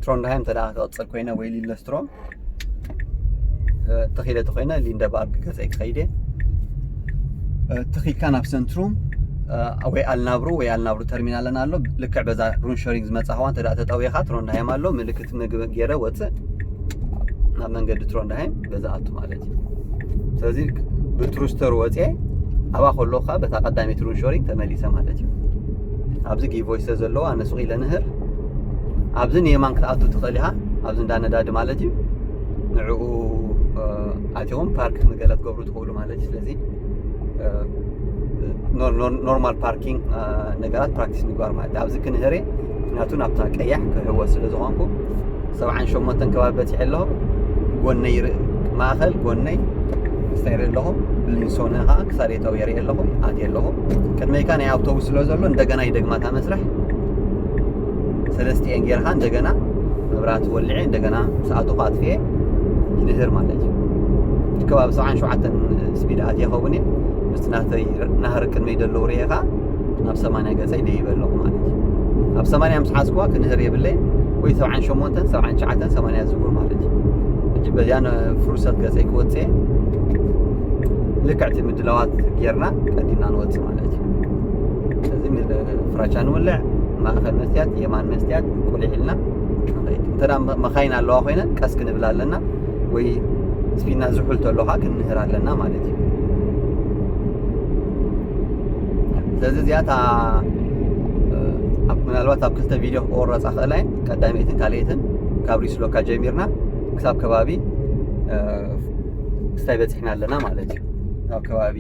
ትሮንድሃይም እንተ ደኣ ክቕጽል ኮይነ ወይ ሊለስትሮም፣ እ፣ ትኺለ ተኾይነ ሊንደባርግ ገጸይ ክኸይደ። እ፣ ትኺልካ ናብ ሰንትሩም፣ እ፣ ወይ ኣልናብሩ፣ ወይ ኣልናብሩ ተርሚናልን ኣሎ። ልክዕ በዛ ሩንሾሪንግ ዝመጻ ኸዋ እንተ ደኣ ተጠውየኻ ትሮንድሃይም ኣሎ፣ ምልክት ምግቢ ገይረ ወጽእ። ናብ መንገዲ ትሮንድሃይም በዛ ኣቱ ማለት እዩ። ስለዚ ብትሩስተር ወጽኤ ኣብኣ ከለኻ በታ ቀዳመይቲ ሩንሾሪንግ ተመሊሰ ማለት እዩ። ኣብዚ ጊቮይ ስለ ዘለዎ ኣነ ሱቕ ኢለ ንህር። ኣብዚ ንየማን ክትኣቱ ትኽእል ኢኻ፣ ኣብዚ እንዳ ነዳዲ ማለት እዩ። ንዕኡ፣ እ፣ ኣቲኹም ፓርክ ንገለ ትገብሩ ትኽእሉ ማለት እዩ። ስለዚ፣ እ፣ ኖር-፣ ኖር-፣ ኖርማል ፓርኪንግ፣ እ፣ ነገራት ፕራክቲስ ምግባር ማለት እዩ። ኣብዚ ክንህሬ ናቱ ናብታ ቀያሕ ክህወስ ስለ ዝኾንኩ ሰብዓን ሸሞንተን ከባቢ በጺሐ ኣለኹ። ጎነይ ር-፣ ማእኸል ጎነይ ክስታይ ርኢ ኣለኹ። ብሊንሶነ ኸዓ ክሳድ የጠው የርኢ ኣለኹ። ኣትየ ኣለኹ። ቅድመይካ ናይ ኣውቶቡስ ስለ ዘሎ እንደገና ይደግማታ መስርሕ። ሰለስቲኤን ጌርካ እንደገና መብራህቲ ወልዐ፣ እንደገና ምስ ኣተኹ ኣጥፍኤ ይንህር ማለት እዩ። እቲ ከባቢ ሰብዓን ሸውዓተን ስፒድ ኣትየ ኸውን እየ። ምስቲ ናተይ ናህሪ ቅድመይ ደለዉ ርእየ ኸዓ ናብ ሰማንያ ገጸይ ደይበ ኣለኹ ማለት እዩ። ኣብ ሰማንያ ምስ ሓዝኩዋ ክንህር የብለይ ወይ ሰብዓን ሸሞንተን፣ ሰብዓን ትሽዓተን፣ ሰማንያ ዝውር ማለት እዩ። ሕጂ በዚኣ ፍሩሰት ገጸይ ክወጽእ እየ። ልክዕ እቲ ምድላዋት ጌርና ቀዲምና ንወጽእ ማለት እዩ። ስለዚ ምል-፣ ፍራቻ ንውልዕ፣ ማእኸል መስትያት፣ የማን መስትያት፣ ቁሊሕ ኢልና ንኸይድ። እንተ ደኣ መ-፣ መኻይን ኣለዋ ኮይነን ቀስ ክንብል ኣለና ወይ ስፒድና ዝሑል ተሎ ኸዓ ክንንህር ኣለና ማለት እዩ። ስለዚ እዚኣ እታ፣ እ፣ ኣብ-፣ ምናልባት ኣብ ክልተ ቪድዮ ክቆረጻ ክእላ እየን። ቀዳመይትን ካልኣይትን ካብ ሪስሎካ ጀሚርና ክሳብ ከባቢ፣ እ፣ ክስታይ በጺሕና ኣለና ማለት እዩ። ኣብ ከባቢ፣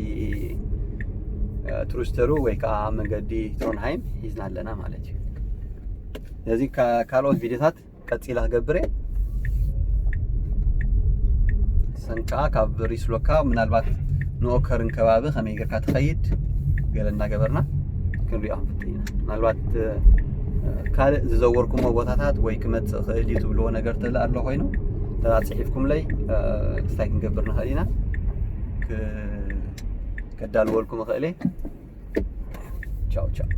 እ፣ ትሩስተሩ ወይ ከዓ ኣብ መንገዲ ትሮንሃይም ሒዝና ኣለና ማለት እዩ። ስለዚ ካ-፣ ካልኦት ቪድዮታት ቀጺላ ክገብር እየ። ሰንቃ ካብ ሪስሎካ ምናልባት ንኦከርን ከባቢ ከመይ ጌርካ ትኸይድ ገለ እናገበርና ክንሪኦ ክንፍትን ኢና። ምናልባት፣ እ፣ ካልእ ዝዘወርኩሞ ቦታታት ወይ ክመጽእ ክእል እዩ ትብልዎ ነገር ተለ ኣሎ ኮይኑ፣ ተራ ጽሒፍኩምለይ፣ እ፣ ክስታይ ክንገብር ንኽእል ኢና። ክ-፣ ከዳልወልኩም እኽእል እየ። ቻው ቻው።